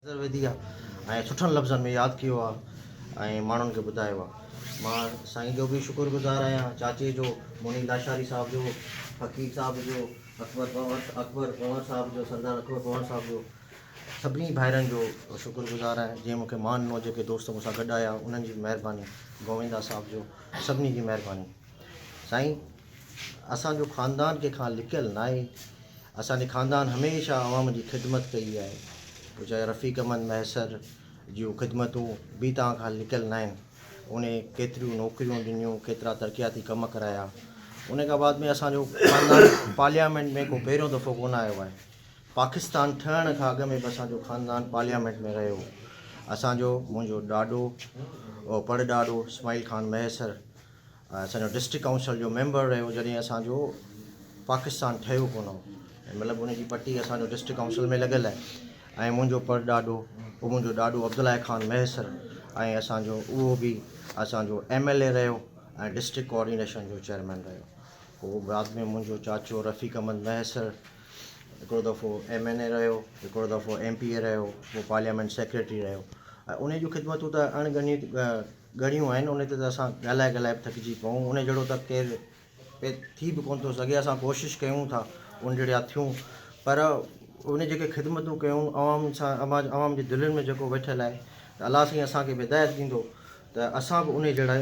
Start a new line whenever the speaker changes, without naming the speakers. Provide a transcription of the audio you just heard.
نظر وڌي آ ۽ سٺن لفظن ۾ ياد ڪيو آ ۽ ماڻهن کي ٻڌايو آ. مان سائين جو به شڪر گذار آهيان، چاچي جو، منير لاشاري صاحب جو، فقير صاحب جو، اڪبر پنهور اڪبر پنهور صاحب جو، سردار اڪبر پنهور صاحب جو، سڀني ڀائرن جو شڪر گذار آهيان جنهن مون کي مان ڏنو، جيڪي دوست مون سان گڏ آيا انهن جي به مهرباني، گووندا صاحب جو، سڀني جي مهرباني. سائين اسان جو خاندان ڪنهن کان لڪيل ناهي. اسان جي خاندان هميشه عوام جي خدمت ڪئي آهي پوء چاهي رفيق احمد مهيسر جون خدمتون به توهان کان لڪيل ناهن ان ڪيتريون نوڪريون ڏنيون ڪيترا ترقياتي ڪم ڪرايا ان کان بعد ۾ اسان جو خاندان پارليامينٽ ۾ ڪو پهريون دفعو ڪونه آيو آهي پاڪستان ٺهڻ کان اڳ ۾ به اسان جو خاندان پارليامينٽ ۾ رهيو اسان جو منهنجو ڏاڏو پڙ ڏاڏو اسماعيل خان مهيسر اسان جو ڊسٽرڪٽ ڪائونسل جو ميمبر رهيو جڏهن اسان جو پاڪستان ٺهيو ڪونه هو ۽ مطلب ان جي پٽي اسان جو ڊسٽرڪٽ ڪائونسل ۾ لڳل آهي ۽ منهنجو پر ڏاڏو اهو منهنجو ڏاڏو عبدالله خان مهيسر ۽ اسان جو اهو به اسان جو ايم ايل اي رهيو ۽ ڊسٽرڪٽ ڪوآرڊينيشن جو چيئرمين رهيو پوء بعد ۾ منهنجو چاچو رفيق احمد مهيسر هڪڙو دفعو ايم اين اي رهيو هڪڙو دفعو ايم پي اي رهيو پوء پارليامينٽ سيڪريٽري رهيو ۽ ان جون خدمتون ته اڻ ڳڻيون ڳڻيون آهن ان تي ته اسان ڳالهائي ڳالهائي به ٿڪجي پئون ان جهڙو ته ڪير ٿي به ڪونه ٿو سگهي اسان ڪوشش ڪيون ٿا ان جهڙا ٿيون پر ان جيڪي خدمتون ڪيون عوام سان عوام جي دلين ۾ جيڪو ويٺل آهي ته الله سائين اسان کي به هدايت ڏيندو ته اسان به ان جهڙا.